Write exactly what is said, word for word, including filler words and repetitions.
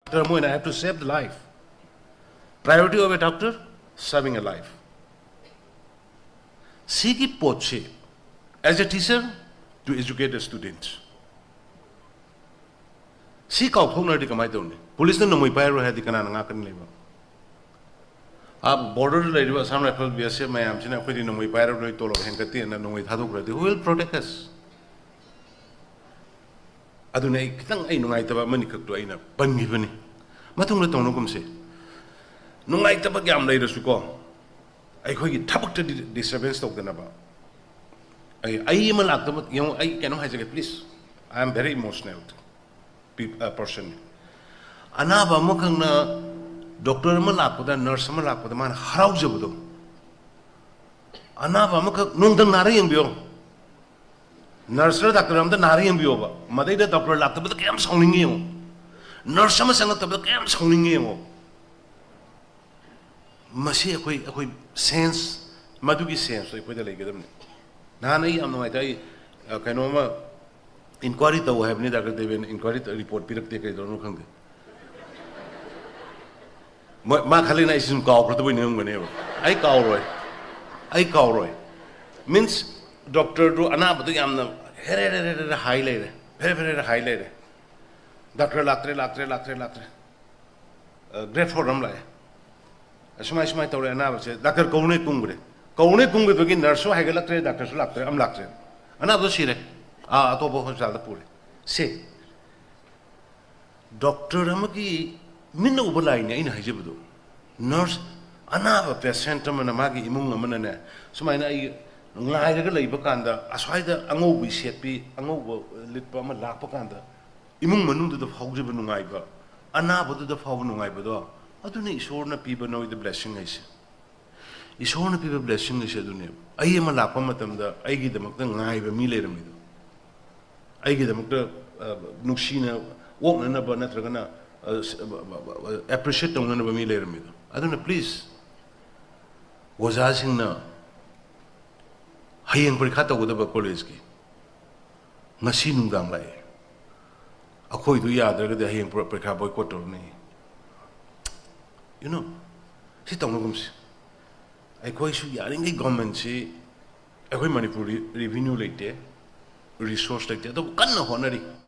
Doctor ꯑꯃ ꯑꯣꯏꯅ, I have to save the life. Priority of a doctor, saving a life. ꯁꯤꯒꯤ ꯄꯣꯠꯁꯤ, as a teacher, to educate a student, ꯁꯤ ꯀꯥꯎꯊꯣꯛꯅꯔꯗꯤ ꯀꯃꯥꯏꯅ ꯇꯧꯅꯤ? ꯄꯨꯂꯤꯁꯅ ꯅꯣꯡꯃꯩ ꯄꯥꯏꯔꯣꯏ ꯍꯥꯏꯔꯗꯤ ꯀꯅꯥꯅ ꯉꯥꯛꯀꯅꯤ ꯂꯩꯕ? ꯑꯥ, ꯕꯣꯔꯗꯔꯗ ꯂꯩꯔꯤꯕ ꯑꯁꯥꯝ ꯔꯥꯏꯐꯜ, ꯕꯤ ꯑꯦꯁ ꯑꯦꯐ ꯃꯌꯥꯝꯁꯤꯅ ꯑꯩꯈꯣꯏꯗꯤ ꯅꯣꯡꯃꯩ ꯄꯥꯏꯔꯔꯣꯏ, ꯇꯣꯂꯣꯞ ꯍꯦꯟꯒꯠꯇꯦꯅ ꯅꯣꯡꯃꯩ ꯊꯥꯗꯣꯛꯈ꯭ꯔꯗꯤ, who will protect us? ꯑꯗꯨꯅ ꯑꯩ ꯈꯤꯇꯪ, ꯑꯩ ꯅꯨꯡꯉꯥꯏꯇꯕ ꯑꯃꯅꯤꯈꯛꯇꯣ ꯑꯩꯅ ꯄꯟꯈꯤꯕꯅꯤ꯫ ꯃꯇꯨꯡꯗ ꯇꯧꯅꯒꯨꯝꯁꯦ꯫ ꯅꯨꯡꯉꯥꯏꯇꯕ ꯌꯥꯝ ꯂꯩꯔꯁꯨꯀꯣ, ꯑꯩꯈꯣꯏꯒꯤ ꯊꯕꯛꯇ disturbance ꯇꯧꯗꯅꯕ꯫ ꯑꯩ, ꯑꯩ ꯑꯃ ꯂꯥꯛꯇꯕ, ꯌꯦꯡꯉꯣ, ꯑꯩ ꯀꯩꯅꯣꯝ ꯍꯥꯏꯖꯒꯦ, please. I am very emotional pe-, uh, person. ꯑꯅꯥꯕ ꯑꯃꯈꯛꯅ, ꯗꯣꯛꯇꯔ ꯑꯃ ꯂꯥꯛꯄꯗ, ꯅꯔꯁ ꯑꯃ ꯂꯥꯛꯄꯗ ꯃꯥꯅ ꯍꯔꯥꯎꯖꯕꯗꯣ, ꯑꯅꯥꯕ ꯑꯃꯈꯛ ꯅꯣꯡꯇꯪ ꯅꯥꯔ ꯌꯦꯡꯕꯤꯌꯣ, ꯅꯔꯁꯔ ꯗꯥꯛꯇꯔ ꯑꯝꯇ ꯅꯥꯔ ꯌꯦꯡꯕꯤꯌꯣꯕ, ꯃꯗꯩꯗ ꯗꯣꯛꯇꯔ ꯂꯥꯛꯇꯕꯗ ꯀꯌꯥꯝ ꯁꯥꯎꯅꯤꯡꯉꯤ ꯌꯦꯡꯉꯣ, ꯅꯔꯁ ꯑꯃ ꯆꯪꯉꯛꯇꯕꯗ ꯀꯌꯥꯝ ꯁꯥꯎꯅꯤꯡꯉꯤ ꯌꯦꯡꯉꯣ꯫ ꯃꯁꯤ ꯑꯩꯈꯣꯏ, ꯑꯩꯈꯣꯏ sense, ꯃꯗꯨꯒꯤ senseꯇꯣ ꯑꯩꯈꯣꯏꯗ ꯂꯩꯒꯗꯕꯅꯤ꯫ ꯅꯍꯥꯟ ꯑꯩ ꯌꯥꯝ ꯅꯨꯡꯉꯥꯏꯇꯦ, ꯑꯩ, ꯑ, ꯀꯩꯅꯣꯝꯃ inquiry ꯇꯧ ꯍꯥꯏꯕꯅꯤ, ꯗꯥꯛꯇꯔ ꯗꯦꯕꯦꯟ, inquiry ꯇꯧ, report ꯄꯤꯔꯛꯇꯦ, ꯀꯩꯗꯧꯔꯅꯣ ꯈꯪꯗꯦ꯫ ꯃ-, ꯃꯥ ꯈꯜꯂꯤꯅ ꯑꯩꯁꯤ ꯁꯨꯝ ꯀꯥꯎꯈ꯭ꯔꯗꯕꯣꯏ ꯅꯤꯡꯉꯝꯒꯅꯦꯕ꯫ ꯑꯩ ꯀꯥꯎꯔꯣꯏ, ꯑꯩ ꯀꯥꯎꯔꯣꯏ꯫ Means, ꯗꯣꯛꯇꯔꯗꯨ ꯑꯅꯥꯕꯗꯨ ꯌꯥꯝꯅ ꯍꯦꯔꯦ ꯍꯦꯔꯦ ꯍꯦꯔꯦ ꯍꯥꯏ ꯂꯩꯔꯦ, ꯐꯦꯔꯦ ꯐꯦꯔꯦ ꯍꯥꯏ ꯂꯩꯔꯦ꯫ ꯗꯥꯛꯇꯔ ꯂꯥꯛꯇ꯭ꯔꯦ, ꯂꯥꯛꯇ꯭ꯔꯦ, ꯂꯥꯛꯇ꯭ꯔꯦ, ꯂꯥꯛꯇ꯭ꯔꯦ꯫ ꯑ, grade four ꯑꯃ ꯂꯥꯛꯑꯦ꯫ ꯑꯁꯨꯃꯥꯏ, ꯁꯨꯃꯥꯏꯅ ꯇꯧꯔꯦ ꯑꯅꯥꯕꯁꯦ, ꯗꯥꯛꯇꯔ ꯀꯧꯅꯦ ꯀꯨꯝꯈ꯭ꯔꯦ꯫ ꯀꯧꯅꯦ ꯀꯨꯝꯈꯤꯕꯒꯤ ꯅꯔꯁꯁꯨ ꯍꯥꯏꯒꯠꯂꯛꯇ꯭ꯔꯦ, ꯗꯥꯛꯇꯔꯁꯨ ꯂꯥꯛꯇ꯭ꯔꯦ, ꯑꯃ ꯂꯥꯛꯇ꯭ꯔꯦ꯫ ꯑꯅꯥꯕꯗꯣ ꯁꯤꯔꯦ꯫ ꯑꯥ, ꯑꯇꯣꯞꯄ ꯍꯣꯁꯄꯤꯇꯥꯜꯗ ꯄꯨꯔꯦ꯫ ꯁꯤ ꯗꯣꯛꯇꯔ ꯑꯃꯒꯤ ꯃꯤꯠꯅ ꯎꯕ ꯂꯥꯏꯅꯤ ꯑꯩꯅ ꯍꯥꯏꯖꯕꯗꯣ꯫ ꯅꯔꯁ, ꯑꯅꯥꯕ patient ꯑꯃꯅ, ꯃꯥꯒꯤ ꯏꯃꯨꯡ ꯑꯃꯅꯅꯦ, ꯁꯨꯃꯥꯏꯅ ꯑꯩ ꯉꯥꯏꯔꯒ ꯂꯩꯕ ꯀꯥꯟꯗ, ꯑꯁ꯭ꯋꯥꯏꯗ ꯑꯉꯧꯕ ꯁꯦꯠꯄꯤ, ꯑꯉꯧꯕ ꯂꯤꯠꯄ ꯑꯃ ꯂꯥꯛꯄ ꯀꯥꯟꯗ, ꯏꯃꯨꯡ ꯃꯅꯨꯡꯗꯨꯗ ꯐꯥꯎꯖꯕ ꯅꯨꯡꯉꯥꯏꯕ, ꯑꯅꯥꯕꯗꯨꯗ ꯐꯥꯎꯕ ꯅꯨꯡꯉꯥꯏꯕꯗꯣ, ꯑꯗꯨꯅꯤ ꯏꯁꯣꯔꯅ ꯄꯤꯕ ꯅꯣꯏꯗ blessing ꯍꯥꯏꯁꯦ꯫ ꯏꯁꯣꯔꯅ ꯄꯤꯕ blessing ꯍꯥꯏꯁꯦ ꯑꯗꯨꯅꯦꯕ꯫ ꯑꯩ ꯑꯃ ꯂꯥꯛꯄ ꯃꯇꯝꯗ ꯑꯩꯒꯤꯗꯃꯛꯇ ꯉꯥꯏꯕ ꯃꯤ ꯂꯩꯔꯝꯃꯤꯗꯣ, ꯑꯩꯒꯤꯗꯃꯛꯇ, ꯑ, ꯅꯨꯡꯁꯤꯅ ꯑꯣꯛꯅꯅꯕ ꯅꯠꯇ꯭ꯔꯒꯅ, ꯑ, ꯁ-, ꯑ, ꯑ, ꯑ, appreciate ꯇꯧꯅꯅꯕ ꯃꯤ ꯂꯩꯔꯝꯃꯤꯗꯣ꯫ ꯑꯗꯨꯅ please, ꯑꯣꯖꯥꯁꯤꯡꯅ ꯍꯌꯦꯡ ꯄꯔꯤꯈꯥ ꯇꯧꯒꯗꯕ ꯀꯣꯂꯦꯖꯀꯤ, ꯉꯁꯤ ꯅꯨꯡꯗꯥꯡ ꯂꯥꯛꯑꯦ꯫ ꯑꯩꯈꯣꯏꯗꯨ ꯌꯥꯗ꯭ꯔꯒꯗꯤ ꯍꯌꯦꯡ ꯄꯨꯔꯥ ꯄꯔꯤꯈꯥ ꯕꯣꯏꯀꯣꯠ ꯇꯧꯔꯅꯤ꯫ ꯌꯨ ꯅꯣ, ꯁꯤ ꯇꯧꯅꯒꯨꯝꯁꯤ꯫ ꯑꯩꯈꯣꯏꯁꯨ ꯌꯥꯔꯤꯈꯩ ꯒꯣꯔꯃꯦꯟꯁꯤ, ꯑꯩꯈꯣꯏ ꯃꯅꯤꯄꯨꯔ ꯔꯤꯚꯤꯅ꯭ꯌꯨ ꯂꯩꯇꯦ, ꯔꯤꯁꯣꯔꯁ ꯂꯩꯇꯦ, ꯑꯗꯨꯕꯨ ꯀꯟꯅ ꯍꯣꯠꯅꯔꯤ꯫